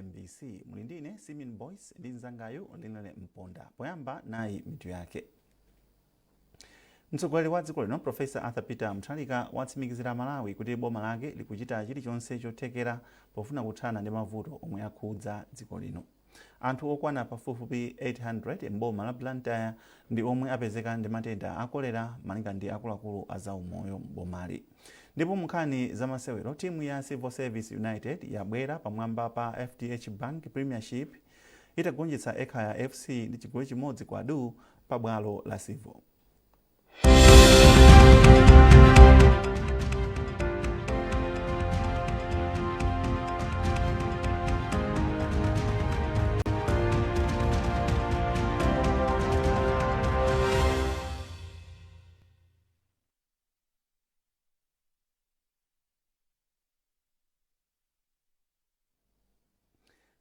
MBC. Muli ndine Simeon Boyce ndi mnzangayu Linley Mponda. Poyamba nayi mitu yake. Mtsogoleri wa dziko lino Professor Arthur Peter Mutharika watsimikizira Malawi kuti boma lake likuchita chilichonse chothekera pofuna kuthana ndi mavuto omwe akhudza dziko lino. Anthu okwana pafupifupi 800 m'boma la Blantyre ndi omwe apezeka ndi matenda a kolera malinga ndi akuluakulu a zaumoyo m'bomali. Ndipo munkhani za masewero, timu ya Civil Service United yabwera pamwamba pa FDH Bank Premiership itagonjetsa Ekhaya FC ndi chigoli chimodzi kwa du pa bwalo la Civil.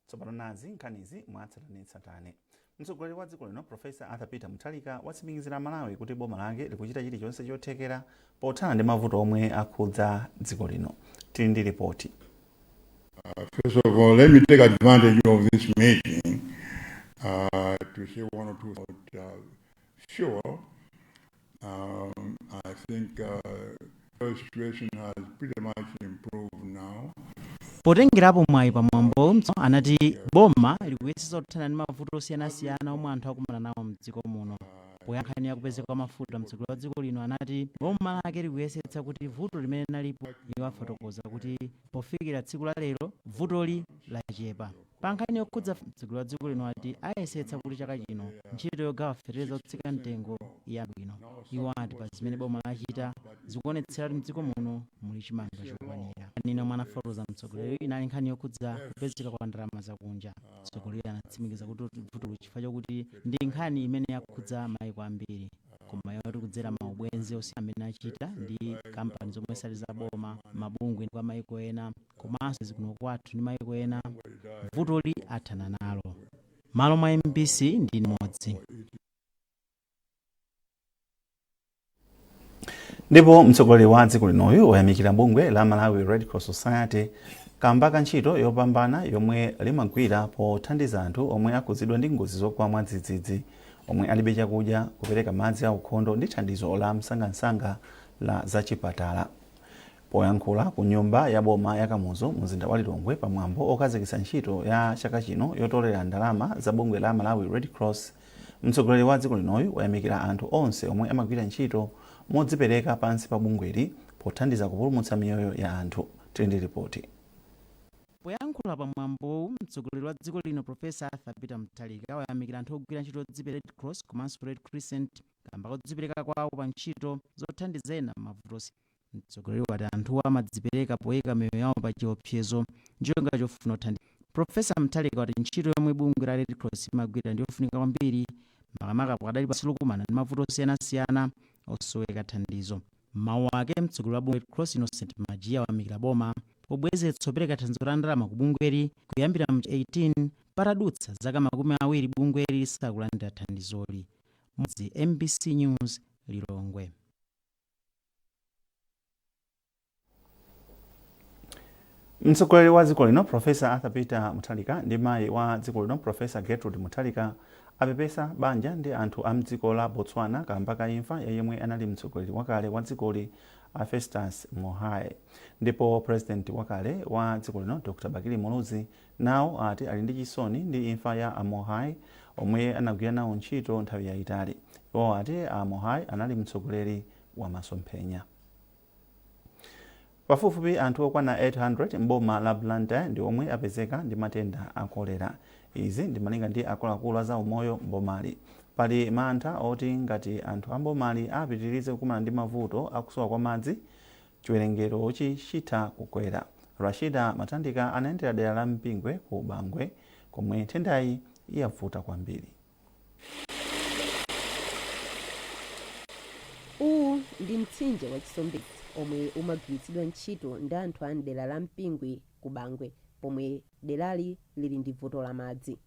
Tsopano nazi nkhanizi mwatsatanetsatane. Mtsogoleri wa dziko lino Professor Arthur Peter Mutharika watsimikizira Malawi kuti boma lake likuchita chilichonse chothekera pothana ndi mavuto omwe akhudza dziko lino. Tili ndi ripoti. First of all, let me take advantage of this meeting to say one or two about fuel. I think the situation has pretty much improved now. Potengerapo mwayi pamwambo, anati boma likuyesetsa kuthana ndi mavuto osiyanasiyana omwe anthu akumana nawo mdziko muno. Poyankha nkhani ya kupezeka kwa mafuta, mtsogoleri wa dziko lino anati boma lake likuyesetsa kuti vuto limene linalipo, iwo afotokoza kuti pofikira tsiku la lero vutoli lachepa. Pa nkhani yokhudza, mtsogoleri wa dziko lino ati ayesetsa kuti chaka chino ntchito yogawa fetereza otsika mtengo yabwino. Iwo ati pa zimene boma lachita zikuonetsera kuti mdziko muno muli chimanga chokwanira. Nkhani omwe anafotokoza mtsogoleri inali nkhani yokhudza kupezeka kwa ndalama zakunja. Mtsogoleri anatsimikiza kuti vutoli chifukwa chokuti ndi nkhani imene yakhudza maiko ambiri, koma yoti kudzera maubwenzi osiyana amene achita ndi kampani zomwe sali za boma, mabungwe kwa maiko ena komanso kuno kwathu ndi maiko ena, vutoli athana nalo. Malo mwa MBC ndi mmodzi. Ndipo mtsogoleri wa dziko linoyu wayamikira bungwe la Malawi Red Cross Society kamba ka ntchito yopambana yomwe limagwira pothandiza anthu omwe akhudzidwa ndi ngozi zogwa mwadzidzidzi, omwe alibe chakudya, kupereka madzi aukhondo ndi thandizo la msangamsanga la zachipatala. Poyankhula ku nyumba ya boma ya Kamuzu mzinda wa Lilongwe pamwambo okhazikitsa ntchito ya chaka chino yotolera ndalama za bungwe la Malawi Red Cross, mtsogoleri wa dziko linoyu wayamikira anthu onse omwe amagwira ntchito modzipereka pansi pa bungweli pothandiza kupulumutsa miyoyo ya anthu. Tili ndi ripoti. Poyankhula pamwambowu, mtsogoleri wa dziko lino Professor Arthur Peter Mutharika wayamikira anthu ogwira ntchito yodzipereka Red Cross komanso Red Crescent kamba kodzipereka kwawo pa ntchito zothandiza ena m'mavuto osiyana. Mtsogoleri wati anthuwa amadzipereka poyika miyoyo yawo pa chiopsezo ncholinga chofuna kuthandiza. Professor Mutharika wati ntchito yomwe bungwe la Red Cross imagwira ndiyofunika kwambiri, makamaka pakadali pasulukumana ndi mavuto osiyanasiyana osoweka thandizo. Mawu ake, mtsogoleri wa bungwe Red Cross Innocent Majiya wayamikira boma pobwezeretsa kupereka thandizo la ndalama ku bungweli kuyambira mu 18 patadutsa zaka 20 bungweli lisakulandira thandizoli. Modzi MBC News, Lilongwe. Mtsogoleri wa dziko lino Professor Arthur Peter Mutharika ndi mayi wa dziko lino Professor Gertrude Mutharika apepesa banja ndi anthu a mdziko la Botswana kamba ka imfa ya yemwe anali mtsogoleri wakale wa dzikoli a Festus Mogae. Ndipo president wakale wa dziko lino Dr Bakili Muluzi nawo ati ali ndi chisoni ndi imfa ya a Mogae omwe anagwira nawo ntchito nthawi yayitali. Iwo ati a Mogae anali mtsogoleri wa masomphenya. Pafupifupi anthu okwana 800 m'boma la Blantyre ndi omwe apezeka ndi matenda a kolera. Izi ndi malinga ndi akuluakulu a zaumoyo m'bomali. Pali mantha oti ngati anthu a m'bomali apitirize kukumana ndi mavuto akusowa kwa madzi, chiwerengerochi chitha kukwera. Rashida Matandika anayendera dera la Mpingwe ku Bangwe komwe nthendayi yavuta kwambiri. Uwu ndi mtsinje wa Chisombezi omwe umagwiritsidwa ntchito ndi anthu a mdera la Mpingwe ku Bangwe pomwe derali lili ndi vuto la madzi.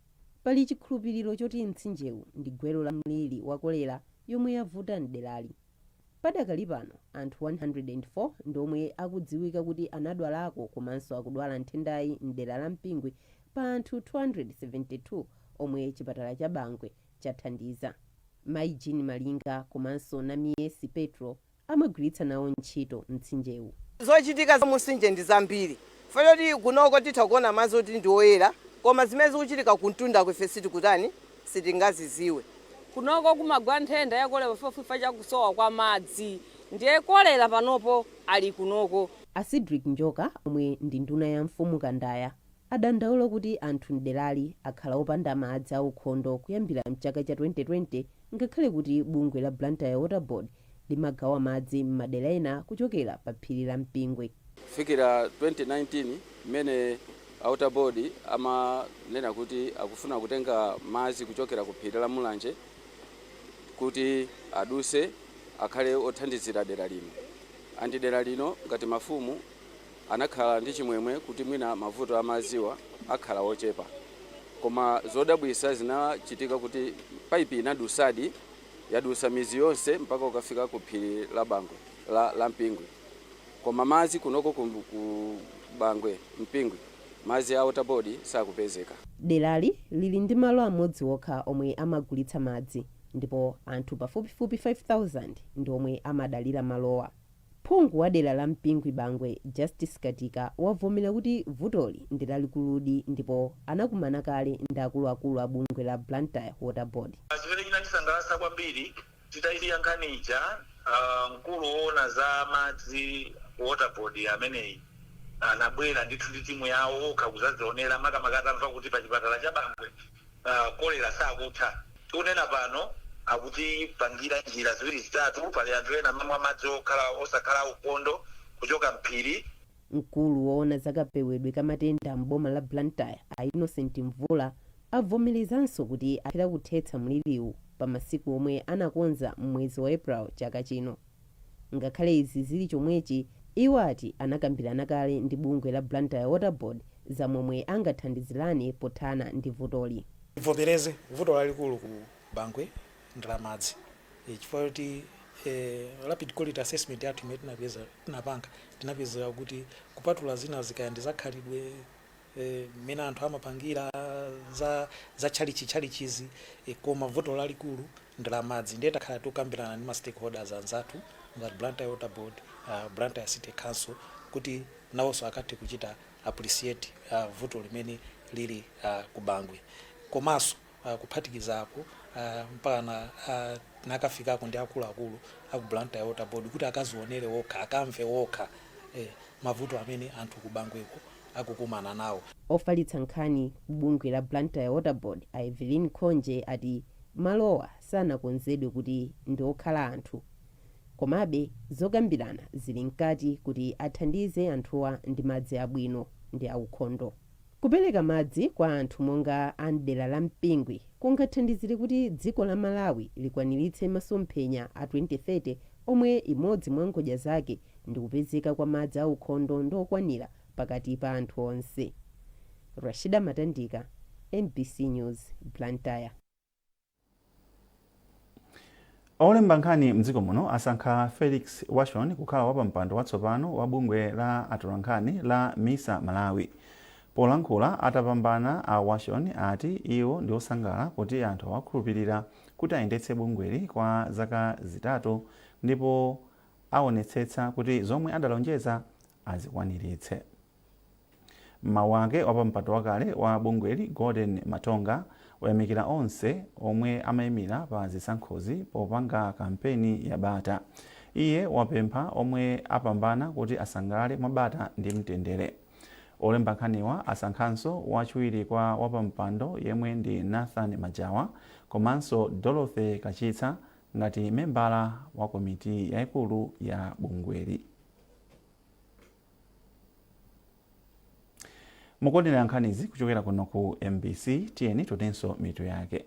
Pali chikhulupiriro choti mtsinjewu ndi gwero la mliri wa kolera yomwe yavuta mderali. Padakali pano anthu 104 ndi omwe akudziwika kuti anadwalako komanso akudwala nthendayi mdera la Mpingwe pa anthu 272 omwe chipatala cha Bangwe chathandiza. Mayi Jean Malinga komanso Namiyesi Petro amagwiritsa nawo ntchito mtsinjewu. Zochitika za mumtsinje ndi zambiri fanoti kunoko titha kuona madzi oti ndi oyera, koma zimene zikuchitika kumtunda ife sitikutani, sitingaziziwe. Kunoko kumagwa nthenda ya kolera pafupifupi chakusowa kwa madzi, ndiye kolera panopo ali kunoko. A Cedric Njoka, omwe ndi nduna ya mfumu Kandaya, adandaula kuti anthu mderali akhala opanda madzi aukhondo kuyambira mchaka cha 2020, ngakhale kuti bungwe la Blantyre Water Board limagawa madzi m'madera ena kuchokera pa phiri la Mpingwe. Kufikira 2019 mmene Water Board amanena kuti akufuna kutenga madzi kuchokera ku phiri la Mulanje kuti aduse akhale othandizira dera lino, and dera lino ngati mafumu anakhala ndi chimwemwe kuti mwina mavuto amadziwa akhala ochepa. Koma zodabwisa zinachitika kuti paipi inadusadi, yadusa mizi yonse mpaka ukafika ku phiri la Bangwe la Mpingwe, koma madzi kunoko ku Bangwe Mpingwe, madzi a Water Board sakupezeka. Derali lili ndi malo amodzi okha omwe amagulitsa madzi, ndipo anthu pafupifupi 5000 ndi omwe amadalira malowa. Phungu wa dera la Mpingwe Bangwe, Justice Katika, wavomera kuti vutoli ndi lalikuludi ndipo anakumana kale ndi akuluakulu a bungwe la Blantyre Water Board. Chimene chinandisangalatsa kwambiri, titayisiya nkhani ija, mkulu woona za madzi, Water Board ameneyi, anabwera ndithu ndi timu yawo okha kuzadzionera, makamaka atamva kuti pa chipatala cha Bangwe kolera sakutha. Tikunena pano akutipangira njira ziwiri zitatu. Pali anthu ena amamwa madzi okhala osakhala ukhondo kuchoka mphiri. Mkulu woona zakapewedwe kamatenda m'boma la Blantyre, a Innocent Mvula, avomerezanso kuti alephera kuthetsa mliriwu pa masiku omwe anakonza m'mwezi wa April chaka chino. Ngakhale izi zili chomwechi, iwo ati anakambirana kale ndi bungwe la Blantyre Water Board za momwe angathandizirane pothana ndi vutoli. Vomereze, vuto lalikulu ku Bangwe ndi la madzi, chifukwa kuti rapid quality assessment yathu imene tinapeza, tinapanga, tinapeza kuti kupatula zina zikaya ndi zakhalidwe, mmene anthu amapangira za tchalichi tchalichizi, koma vuto lalikulu ndi la madzi. Ndiye takhala tikukambirana ndi ma stakeholders anzathu ngati Blantyre Water Board, Blantyre City Council, kuti nawonso akathe kuchita appreciate vuto limene lili ku Bangwe. Komanso kuphatikizapo mpaka nakafikako ndi akuluakulu aku Blantyre Water Board kuti akazionere wokha, akamve wokha mavuto amene anthu ku Bangweko akukumana nawo. Ofalitsa nkhani ku bungwe la Blantyre Water Board, a Evelyn Khonje, ati malowa sanakonzedwe kuti ndi okhala anthu, komabe zokambirana zili mkati kuti athandize anthuwa ndi madzi abwino ndi aukhondo. Kupereka madzi kwa anthu monga a mdera la Mpingwe kungathandizire kuti dziko la Malawi likwaniritse masomphenya a 2030, omwe imodzi mwa ngodya zake ndi kupezeka kwa madzi aukhondo ndi okwanira pakati pa anthu onse. Rashida Matandika, MBC News, Blantyre. Olemba nkhani mdziko muno asankha Felix Washon kukhala wapampando watsopano wa bungwe la atolankhani la MISA Malawi. Polankhula atapambana, a Washon ati iwo ndi osangalala kuti anthu awakhulupirira kuti ayendetse bungweli kwa zaka 3, ndipo aonetsetsa kuti zomwe adalonjeza azikwaniritse. Mmawu ake, wapampando wakale wa bungweli, Gordon Matonga, wayamikira onse omwe amayimira pa zisankhozi popanga kampeni ya bata. Iye wapempha omwe apambana kuti asangalale mwabata ndi mtendere. Olemba nkhaniwa asankhanso wachiwiri kwa wapampando, yemwe ndi Nathan Majawa, komanso Dorothy Kachitsa ngati membala wa komiti yayikulu ya bungweli. Mukuonera nkhanizi kuchokera kuno ku MBC. Tiyeni tionenso mitu yake.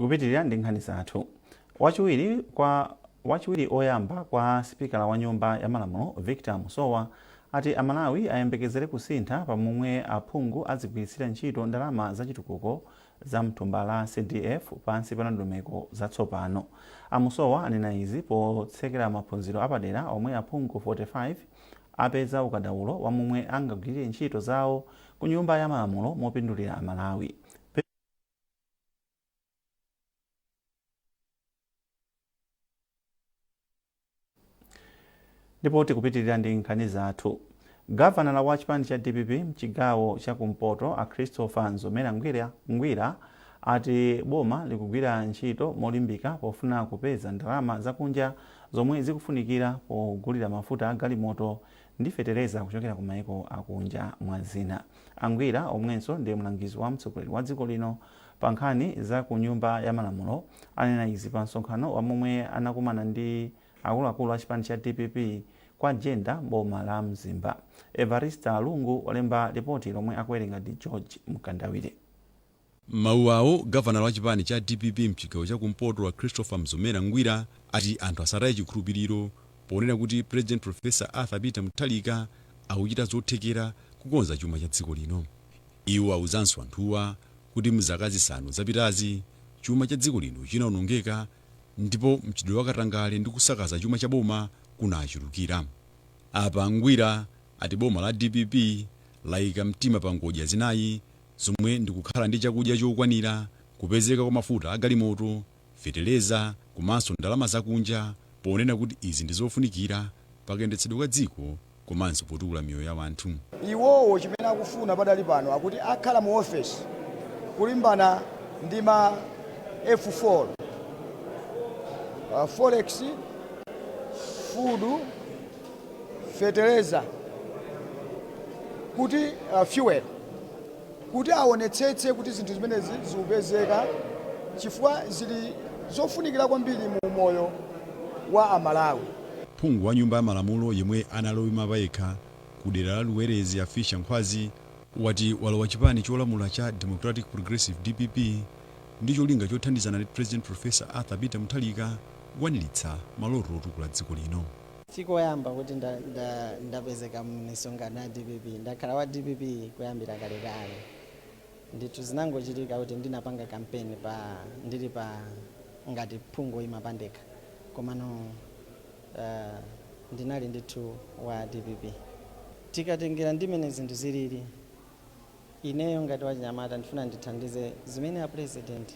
Tikupitirira ndi nkhani zathu. Wachiwiri oyamba kwa sipikala wa Nyumba ya Malamulo Victor Musowa ati Amalawi ayembekezere kusintha pamomwe aphungu azigwiritsira ntchito ndalama zachitukuko za mthumba la CDF pansi pa ndondomeko zatsopano. Amusowa anena izi potsekera maphunziro apadera omwe aphungu 45 apeza ukadaulo wa momwe angagwirire ntchito zawo ku Nyumba ya Malamulo mopindulira Amalawi. Ndipo tikupitirira ndi nkhani zathu. Gavanala wa chipani cha DPP mchigawo chakumpoto a Christopher Nzomera Ngwira ati boma likugwira ntchito molimbika pofuna kupeza ndalama zakunja zomwe zikufunikira pogulira mafuta a galimoto ndi fetereza kuchokera ku maiko akunja, mwa zina. Angwira, omwenso ndi mlangizi wa mtsogoleri wa dziko lino pa nkhani za ku Nyumba ya Malamulo, anena izi pa msonkhano wa momwe anakumana ndi akuluakulu a chipani cha DPP kwa Jenda, boma la Mzimba. Evarista Lungu walemba ripoti lomwe akuwerenga ndi George Mkandawire. Mawu awo, gavanala wa chipani cha DPP mchigawo chakumpoto wa Christopher Mzomera Ngwira ati anthu asataye chikhulupiriro, ponena kuti President Professor Arthur Peter Mutharika akuchita zothekera kukonza chuma cha dziko lino. Iwo awuzanso anthuwa kuti mzaka 5 zapitazi chuma cha dziko lino chinawonongeka ndipo mchitidwe wakatangale ndi kusakaza chuma cha boma kunachulukira. Apa Ngwira ati boma la DPP layika mtima pa ngodya zinayi, zomwe ndikukhala ndi chakudya chokwanira, kupezeka kwa mafuta agalimoto, feteleza komanso ndalama zakunja, ponena kuti izi ndi zofunikira pakayendetsedwe ka dziko komanso potukula miyoyo ya anthu. Iwowo chimene akufuna padali pano, akuti akhala mu ofesi kulimbana ndi ma F4, forex, food, fertilizer, kuti fuel, kuti aonetsetse kuti zinthu zimenezi zikupezeka, chifukwa zili zofunikira kwambiri mu moyo wa Amalawi. Phungu wa Nyumba ya Malamulo yemwe analowa payekha ku dera la Luwerezi, Afisha Nkhwazi, wati walowa chipani cholamula cha Democratic Progressive, DPP, ndi cholinga chothandizana ndi President Professor Arthur Peter Mutharika kukwaniritsa maloto otukula dziko lino. Sikoyamba kuti ndapezeka m'misonkhano ya DPP. Ndakhala wa DPP kuyambira kalekale ndithu. Zinangochitika kuti ndinapanga kampeni pa ndili pa ngati phungu oyima pandekha, komano ndinali ndithu wa DPP. Tikatengera ndimene zinthu zilili, ineyo ngati wachinyamata ndifuna ndithandize zimene a President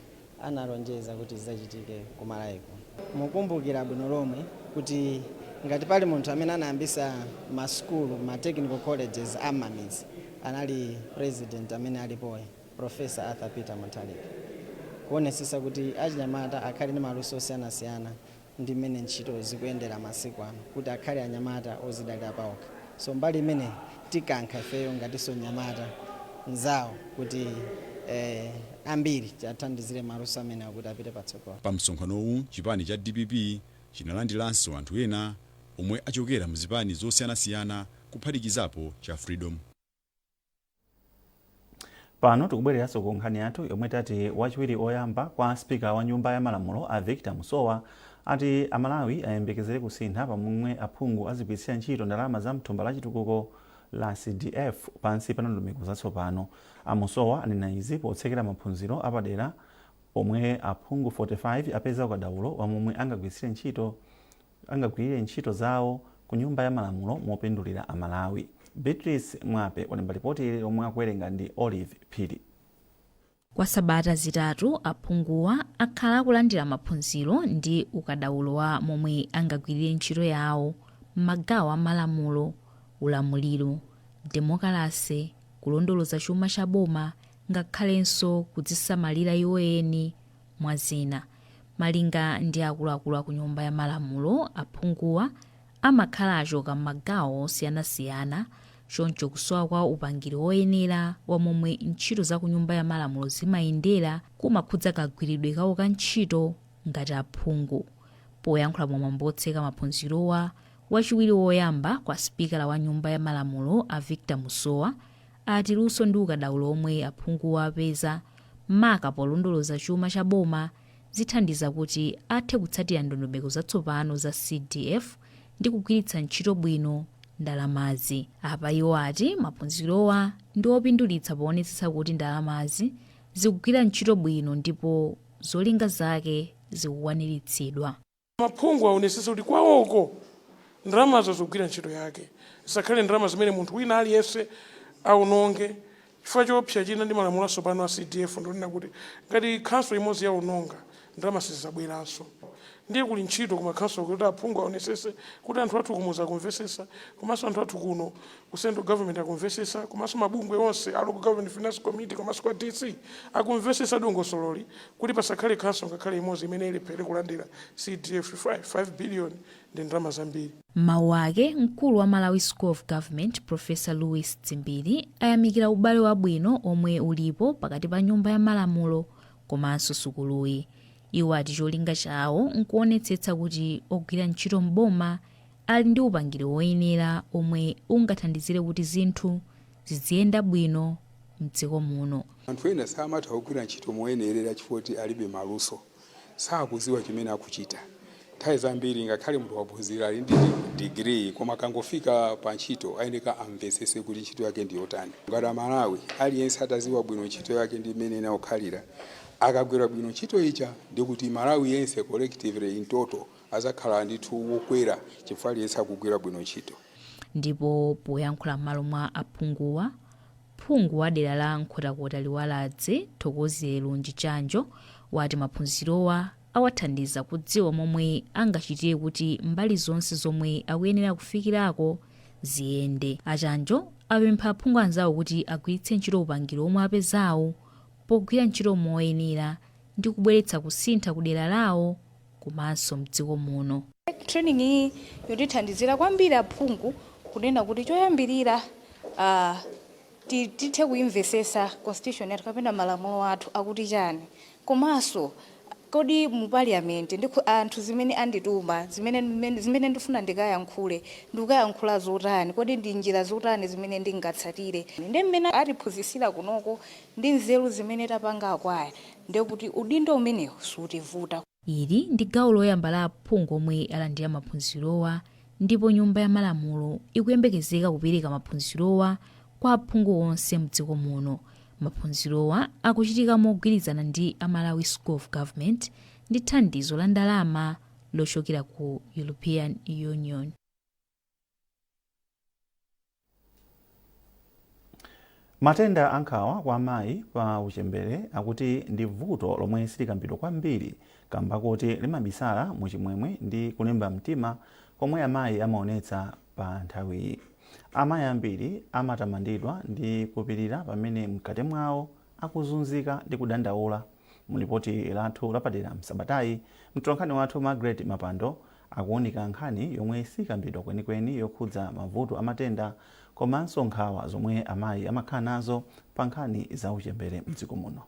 analonjeza kuti zidzachitike kumalayiko. Mukumbukira bwino lomwe kuti ngati pali munthu amene anayambisa masukulu, ma technical colleges am'mamidzi, anali President amene alipoyo, Professor Arthur Peter Mutharika, kuonesesa kuti achinyamata akhale ndi maluso osiyanasiyana ndi mmene ntchito zikuyendera masiku ano, kuti akhale anyamata ozidalira paokha. So mbali imene tikankha ifeyo ngatinso nyamata nzawo kuti ambiri tiathandizire maluso amene akuti apite patsogolo. Pa msonkhanowu, chipani cha DPP chinalandiranso anthu ena omwe achokera mzipani zosiyanasiyana, kuphatikizapo cha Freedom. Pano tikubwereranso ku nkhani yathu yomwe tati wachiwiri oyamba kwa spika wa Nyumba ya Malamulo a Victor Musowa ati Amalawi ayembekezere kusintha pamomwe aphungu azigwiritsira ntchito ndalama za mthumba la chitukuko la CDF pansi pa ndondomeko zatsopano. Amusowa anena izi potsekera maphunziro apadera omwe aphungu 45 apeza ukadaulo wa momwe angagwirire ntchito zawo ku Nyumba ya Malamulo mopindulira Amalawi. Beatrice Mwape walemba ripoti ili lomwe akuwerenga ndi Olive Phiri. Kwa sabata 3 aphunguwa akhala akulandira maphunziro ndi ukadaulo wa momwe angagwirire ntchito yawo m'magawo a malamulo, ulamuliro, demokalase, kulondoloza chuma cha boma, ngakhalenso kudzisamalira iwo eni, mwa zina. Malinga ndi akuluakulu a ku Nyumba ya Malamulo, aphunguwa amakhala achoka m'magawo osiyanasiyana, choncho kusowa kwa upangiri woyenera wa momwe ntchito za ku Nyumba ya Malamulo zimayendera kumakhudza kagwiridwe kawo ka ntchito ngati aphungu. Poyankhula pamwambo otseka maphunzirowa, wachiwiri woyamba kwa sipikala wa Nyumba ya Malamulo a Victor Musowa ati luso ndi ukadaulo omwe aphunguwa apeza, maka polondoloza chuma cha boma, Zithandiza kuti athe kutsatira ndondomeko zatsopano za CDF ndi kugwiritsa ntchito bwino ndalamazi. Apa iwo ati maphunzirowa ndi opindulitsa poonetsetsa kuti ndalamazi zikugwira ntchito bwino ndipo zolinga zake zikukwaniritsidwa. Maphungu aonetsetse kuti kwawoko ndalamazo zikugwira ntchito yake, zisakhale ndalama zimene munthu wina aliyense aononge, chifukwa choopsa china ndi malamulo atsopano a CDF ndionena kuti ngati council imodzi yaononga ndalama, sizabweranso. Ndiye kuli ntchito kuma council kuti aphungu aonetsetse kuti anthu athu kumuzi akumvetsetsa, komanso anthu athu kuno ku central government akumvetsetsa, komanso mabungwe onse a Local Government Finance Committee komanso kwa DC akumvetsetsa dongosololi, kuti pasakhale council ngakhale imodzi imene ilephere kulandira CDF. 5 billion ndi ndalama zambiri. M'mawu ake, mkulu wa Malawi School of Government, Professor Louis Dzimbiri, ayamikira ubale wabwino omwe ulipo pakati pa Nyumba ya Malamulo komanso sukuluyi. Iwo ati cholinga chawo nkuonetsetsa kuti ogwira ntchito m'boma ali ndi upangiri woyenera omwe ungathandizire kuti zinthu ziziyenda bwino mdziko muno. Anthu ena samatha kugwira ntchito moyenerera chifukwa kuti alibe maluso, sakuziwa chimene akuchita. Nthawi zambiri ngakhale munthu waphunzira, ali ndi degree, koma akangofika pa ntchito ayeneka amvetsetse kuti ntchito yake ndi yotani. Ngati Amalawi, aliyense ataziwa bwino ntchito yake ndi imene inakukhalira, akagwira bwino ntchito ija, ndikuti Malawi yense collectively in total azakhala ndithu wokwera, chifukwa aliyense akugwira bwino ntchito. Ndipo poyankhula m'malo mwa aphunguwa, phungu wa dera la Nkhotakota Liwaladzi, Thokozile Lunji Chanjo, wati maphunzirowa awathandiza kudziwa momwe angachitire kuti mbali zonse zomwe akuyenera kufikirako ziyende. Achanjo apempha aphungu anzawo kuti agwiritse ntchito upangiri omwe apezawo pogwira ntchito moyenera ndi kubweretsa kusintha ku dera lawo komanso mdziko muno. Training iyi yotithandizira kwambiri aphungu kunena kuti choyambirira tithe kuimvesesa constitution yathu kapena malamulo athu akuti chani, komanso kodi mu parliament ndi anthu zimene andituma, zimene ndifuna ndikayankhule, ndikukayankhula zotani, kodi ndi njira zotani zimene ndingatsatire. Ndi mmene atiphunzitsira kunoko ndi nzeru zimene tapanga akwaya, ndekuti udindo umenewu sutivuta. Ili ndi gawo loyamba la aphungu omwe alandira maphunzirowa, ndipo Nyumba ya Malamulo ikuyembekezeka kupereka maphunzirowa kwa aphungu onse mdziko muno. Maphunzirowa akuchitika mogwirizana ndi a Malawi School of Government ndi thandizo la ndalama lochokera ku European Union. Matenda a nkhawa kwa amayi pa uchembere akuti ndi vuto lomwe silikambidwa kwambiri kamba koti limabisala mu chimwemwe ndi kulimba mtima komwe amayi amaonetsa pa nthawiyi. Amayi ambiri amatamandidwa ndi kupirira pamene mkati mwawo akuzunzika ndi kudandaula. Mu lipoti lathu lapadera msabatayi, mtolankhani wathu Margaret Mapando akuunika nkhani yomwe sikambidwa kwenikweni yokhudza mavuto amatenda komanso nkhawa zomwe amayi amakhala nazo pa nkhani za uchembere mdziko muno.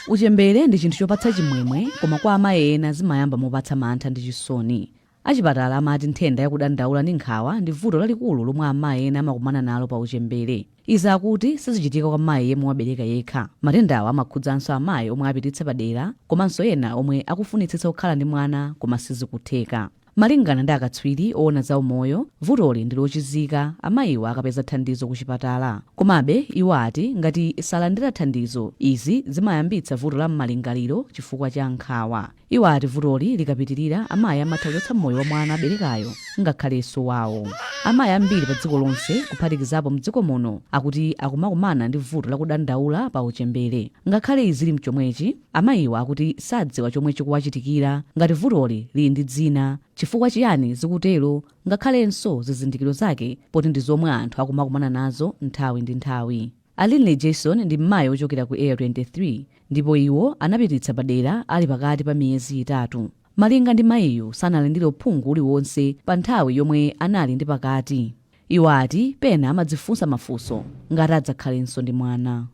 Uchembere ndi chinthu chopatsa chimwemwe, koma kwa amayi ena zimayamba mopatsa mantha ndi chisoni. Achipatala amati nthenda yakudandaula ndi nkhawa ndi vuto lalikulu lomwe amayi ena amakumana nalo pa uchembere. Izi akuti sizichitika kwa mayi yemwe wabereka yekha. Matendawa amakhudzanso amayi omwe apititsa padera komanso ena omwe akufunitsitsa kukhala ndi mwana koma sizikutheka. Malingana ndi akatswiri oona za umoyo, vutoli ndi lochizika amayiwa akapeza thandizo ku chipatala. Komabe iwo ati ngati salandira thandizo, izi zimayambitsa vuto la m'malingaliro chifukwa cha nkhawa. Iwo ati vutoli likapitirira, amayi amatha kuchotsa moyo wa mwana aberekayo ngakhalenso wawo. Amayi ambiri pa dziko lonse, kuphatikizapo mdziko muno, akuti akumakumana ndi vuto lakudandaula pa uchembere. Ngakhale izi zili mchomwechi, amayiwa akuti sadziwa chomwe chikuwachitikira, ngati vutoli lili ndi dzina, chifukwa chiyani zikutero, ngakhalenso zizindikiro zake, poti ndi zomwe anthu akumakumana nazo nthawi ndi nthawi. A Linley Jason ndi mmayi ochokera ku Area 23 ndipo iwo anapititsa padera ali pakati pa miyezi 3. Malinga ndi mayiyu, sanalandire uphungu uliwonse pa nthawi yomwe anali ndi pakati. Iwo ati pena amadzifunsa mafunso ngati adzakhalenso ndi mwana.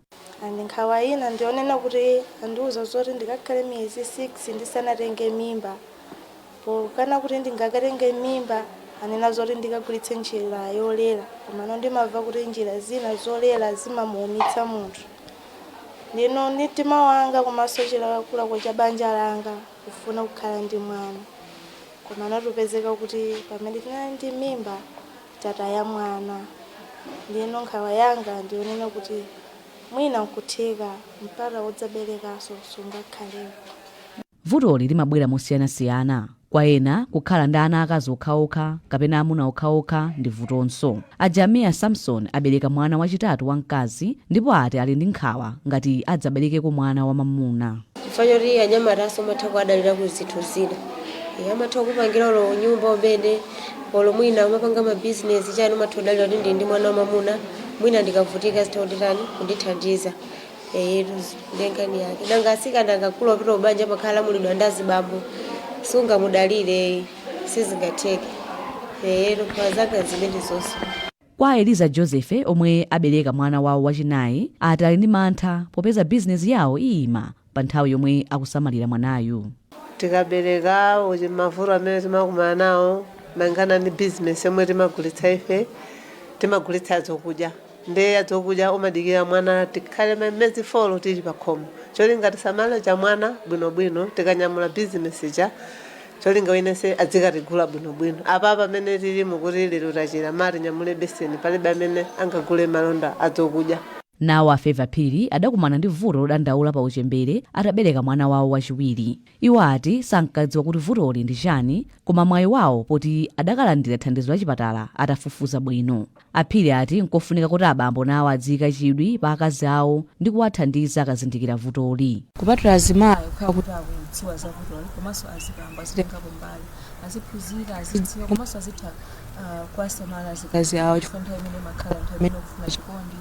And nkhawa ina ndionena kuti andiuza zoti ndikakhale miyezi 6 ndisanatenge mimba. Pokana kuti ndingakatenge mimba, anena zoti ndikagwiritse njira yolera, komano ndimamva kuti njira zina zolera zimamuumitsa munthu. Ndino ndi mtima wanga komanso chilakolako cha banja langa kufuna kukhala ndi mwana, koma anatupezeka kuti pamene tinali ndi mimba tataya mwana. Ndino nkhawa yanga ndionena kuti mwina nkutheka mpata wodzaberekanso sungakhalepo. Vutoli limabwera mosiyanasiyana. Kwa ena, kukhala ndi ana akazi okhaokha kapena amuna okhaokha ndi vutonso. A Jamiya Samson abereka mwana wachitatu wamkazi ndipo ati ali ndi nkhawa ngati adzaberekeko mwana wamamuna. Chifukwa choti anyamataso amatha kuadalira ku zinthu zina. Amatha kupangira olo nyumba umene olo mwina umapanga mabizinesi chani, umatha kudalira kuti ndili ndi mwana wamamuna, mwina ndikavutika zitha kunditani, kundithandiza. Eyetu, ndengani yake. Nanga asikana akakula upita kubanja amakhala alamulidwa ndi azibambo, sungamudalire, sizingatheke. Eyetu, nkhawa zanga zimene zonse. Kwa Eliza Joseph, omwe abereka mwana wawo wachinayi, ati ali ndi mantha popeza bizinesi yawo iyima pa nthawi yomwe akusamalira mwanayu. Tikabereka uchi, mavuto amene timakumana nawo malingana ndi bizinesi yomwe timagulitsa ife, timagulitsa zokudya, ndi zokudya umadikira mwana tikhale miyezi 4 tili pakhomo, cholinga tisamale cha mwana bwinobwino. Tikanyamula bizinesi cha cholinga winense adzikatigula bwinobwino. Apa pamene tili mukuti lero tachira, mati nyamule beseni, palibe amene angagule malonda adzokudya. Nawo a Feva Phiri adakumana ndi vuto lodandaula pa uchembere atabereka mwana wawo wachiwiri. Iwo ati sankadziwa kuti vutoli ndi chani, koma mwayi wawo poti adakalandira thandizo la chipatala atafufuza bwino. Aphiri ati nkofunika kuti abambo nawo adziyika chidwi pa akazi awo ndi kuwathandiza akazindikira vutoli. Kupatula azimayi kukhala kuti akudziwa za vutoli, komanso azibambo azitengapo mbali, aziphunzira, azidziwa, komanso azitha kuwasamala azikazi awo, chifukwa nthawi imene imakhala nthawi imene ukufuna chikondi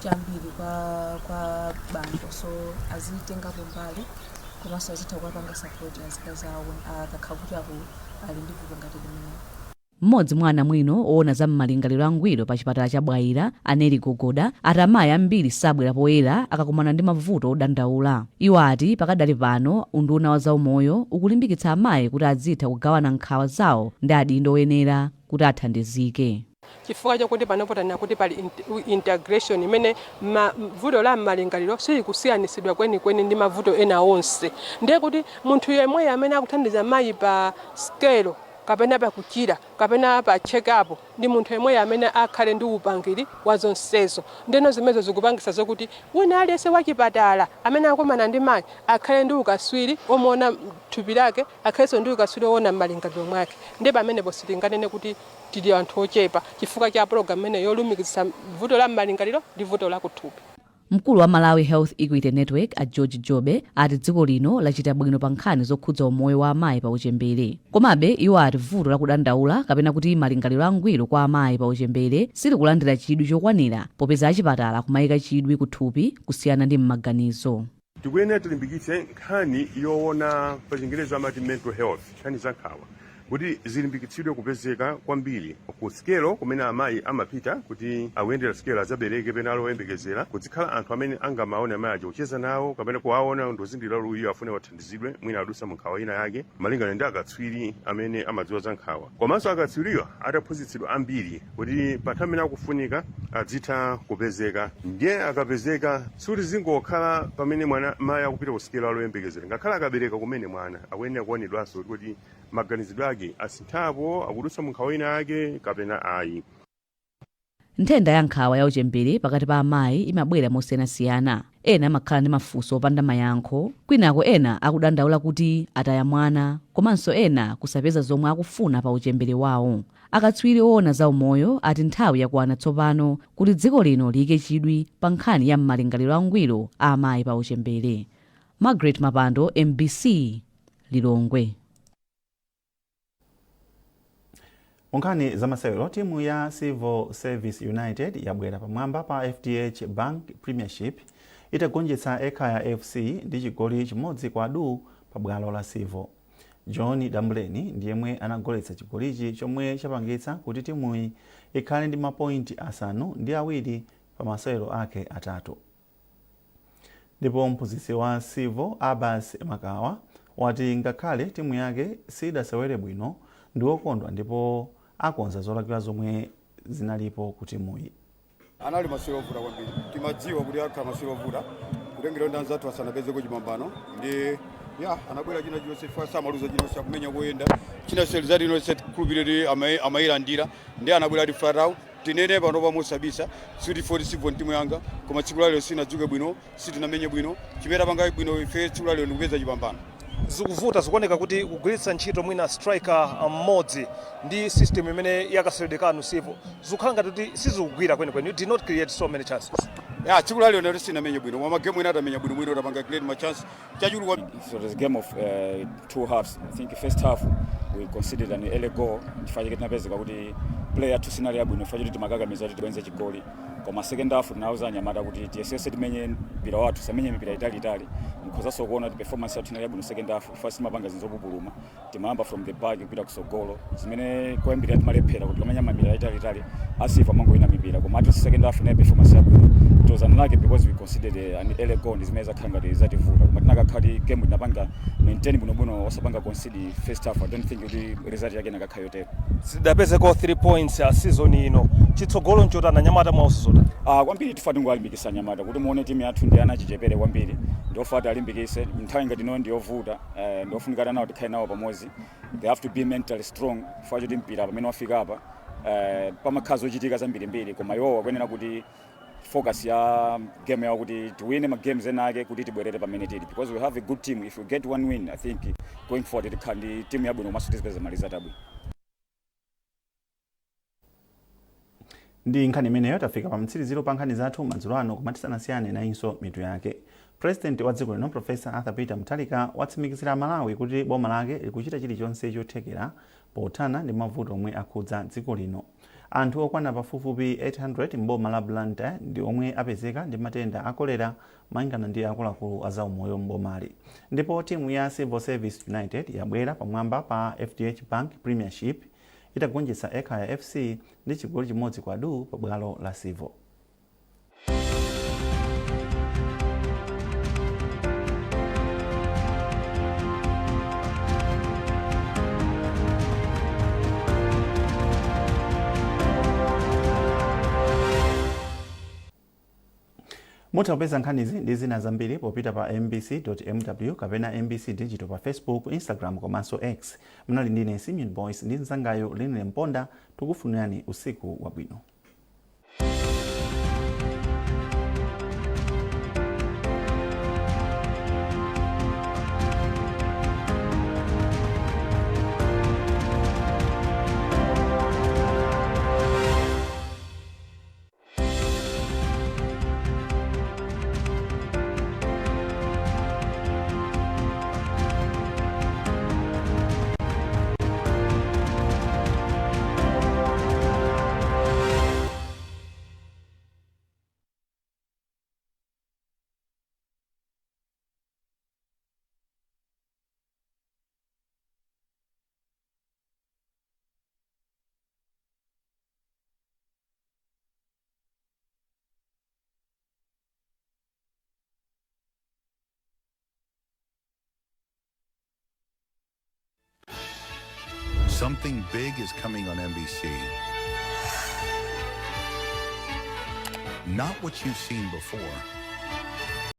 chambiri kwa bambo. So azitengapo mbali, komanso azitha kuwapanga support azikazi awo akakhala kuti ali ndi vuto ngati limenelo. Mmodzi mwa anamwino owona za m'malingaliro angwiro pa chipatala cha Bwaila, Aneli Gogoda, ati amayi ambiri sabwera poyera akakumana ndi mavuto odandaula. Iwo ati pakadali pano unduna wa zaumoyo ukulimbikitsa amayi kuti adzitha kugawana nkhawa zawo ndi adindo oyenera kuti athandizike. Chifukwa chakuti panopo tanena kuti pali integration imene vuto la malingaliro silikusiyanitsidwa kwenikweni ndi mavuto ena onse, ndiye kuti munthu yemweyo amene akuthandiza mayi pa scale kapena pakuchira kapena pa check up ndi munthu yemweyo amene akhale ndi upangiri wa zonsezo. Ndeno zimenezo zikupangisa zokuti wina aliyense wachipatala amene akumana ndi mayi akhale ndi ukaswiri omuona thupi lake, akhalenso ndi ukaswiri owona m'malingaliro mwake. Ndiye pamenepo sitinganene kuti tili anthu ochepa chifukwa cha program imene yolumikizitsa vuto la m'malingaliro ndi vuto la kuthupi. Mkulu wa Malawi Health Equity Network, a George Jobe, ati dziko lino lachita bwino pa nkhani zokhudza umoyo wa amayi pa uchembere. Komabe iwo ati vuto lakudandaula kapena kuti malingaliro angwiro kwa amayi pa uchembere silikulandira chidwi chokwanira, popeza achipatala kumayika chidwi kuthupi kusiyana ndi m'maganizo. Tikuyenera tilimbikitse nkhani yoona, pa Chingerezi amati mental health, nkhani za nkhawa kuti zilimbikitsidwe kupezeka kwambiri ku sikelo kumene amayi amapita kuti akuyendera sikelo, adzabereke pena ali oyembekezera, kuzikhala anthu amene angamaone amayi aja, kucheza nawo kapena kuwaona ndozindikira uyu afune wathandizidwe, mwina adusa mu nkhawa ina yake, malingana ndi akatswiri amene amadziwa za nkhawa, komanso akatswiriwa ataphunzitsidwa ambiri kuti pa nthawi imene akufunika adzitha kupezeka. Ndiye akapezeka, sikuti zingokhala pamene mwana mayi akupita ku sikelo aloyembekezera, ngakhale akabereka kumene mwana akuyenera kuonedwanso kuti maganizidwe ake asinthapo, akudutsa mu nkhawa ina yake kapena ayi. Nthenda ya nkhawa ya uchembere pakati pa amayi imabwera mosiyanasiyana. Ena amakhala ndi mafunso opanda mayankho, kwinako ena akudandaula kuti ataya mwana, komanso ena kusapeza zomwe akufuna pa uchembere wawo. Akatswiri oona za umoyo ati nthawi yakwana tsopano kuti dziko lino liyike chidwi pa nkhani ya m'malingaliro angwiro a amayi pa uchembere. Margaret Mapando, MBC, Lilongwe. Munkhani zamasewero, timu ya Civil Service United yabwera pamwamba pa FDH Bank Premiership itagonjetsa Ekhaya FC ndi chigoli chimodzi kwa du pa bwalo la Civil. John Dambuleni ndiyemwe anagoletsa chigolichi chomwe chapangitsa kuti timuyi ikhale ndi mapointi 7 pa masewero ake 3. Ndipo mphunzitsi wa Civil, Abbas Makawa, wati ngakhale timu yake sidasewere bwino, ndi wokondwa ndipo akonza zolakwika zomwe zinalipo ku timuyi. Anali masewero ovuta kwambiri. Timadziwa kuti akhala masewero ovuta. Kutengera ndi anzathu asanapezeko chipambano ndi ya anabwera china chonse chifukwa samaluza china kumenya koyenda china result inonse tikhulupirire kuti amayilandira ndi anabwera ali flat out. Tinene pano pamosabisa sikuti 40 Civo timu yanga, koma tsiku lalero sinadzuke bwino, sitinamenye bwino. Chimene tapanga bwino ife tsiku lalero ndikupeza chipambano. Zikuvuta, zikuoneka kuti kugwiritsa ntchito mwina striker mmodzi ndi system imene yakaseweredwe kanu Civo zikukhala ngati kuti sizikugwira kwenikweni. You did not create so many chances. Ya, tsiku lalero ndati sinamenye bwino, koma magemu ena atamenya bwino bwino, tapanga create ma chance chachulu. So it was a game of two halves. I think first half we conceded an early goal chifukwa chake tinapezeka kuti play yathu sinali yabwino chifukwa choti timakakamiza kuti tibwenze chigoli, koma second half tinawuza anyamata kuti tiyesese timenye mpira wathu, samenye mipira italiitali. Mkhozanso kuona kuti performance yathu inali yabwino second half chifukwa sitimapanga zinthu zopupuluma, timayamba from the back kupita kusogolo, zimene koyambirira timalephera kuti tikamenya mipira italiitali a Civo amangowina mipira. Koma ati second half inayi performance yabwino. It was unlucky because we conceded an early goal, ndi zimene zakhala ngati zativuta, koma tinakakhala kuti game tinapanga maintain bwinobwino, osapanga concede first half, I don't think kuti result yake inakakhala yotero. Sidapezeko 3 points a season ino. Chitsogolo nchotani, anyamata mwauso zotani? Ah, kwambiri tifa tingowalimbikisa anyamata kuti muone timu yathu ndi ana achichepere kwambiri, ndiofa alimbikise. Nthawi ngati ino ndiyovuta, ndiofunikana nawo tikhale nawo pamodzi. They have to be mentally strong chifukwa choti mpira pamene wafika apa, pamakhala zochitika zambirimbiri, koma iwowo akuyenera kuti focus ya game yawo kuti tiwine ma games ena ake kuti tibwerere pamene tili, because we have a good team. If we get one win, I think going forward tikhala ndi timu yabwino komanso tizipeza ma result abwino. Ndi nkhani imeneyo tafika pa mtsiriziro pa nkhani zathu madzulo ano, koma tisanasiyane nayinso mitu yake. President wa dziko lino Professor Arthur Peter Mutharika watsimikizira Malawi kuti boma lake likuchita chilichonse chothekera pothana ndi mavuto omwe akhudza dziko lino. Anthu okwana pafupifupi 800 m'boma la Blantyre ndi omwe apezeka ndi matenda a kolera malingana ndi akuluakulu a zaumoyo m'bomali. Ndipo timu ya Civil Service United yabwera pamwamba pa FDH Bank Premiership itagonjetsa Ekhaya FC ndi chigoli chimodzi kwa du pa bwalo la Civo. Mutha kupeza nkhanizi ndi zina zambiri popita pa mbc.mw kapena MBC Digital pa Facebook, Instagram komanso X. Munali ndine Simeon Boyce ndi mnzangayo Linle Mponda. Tikufunirani usiku wabwino. Something big is coming on MBC. Not what you've seen before.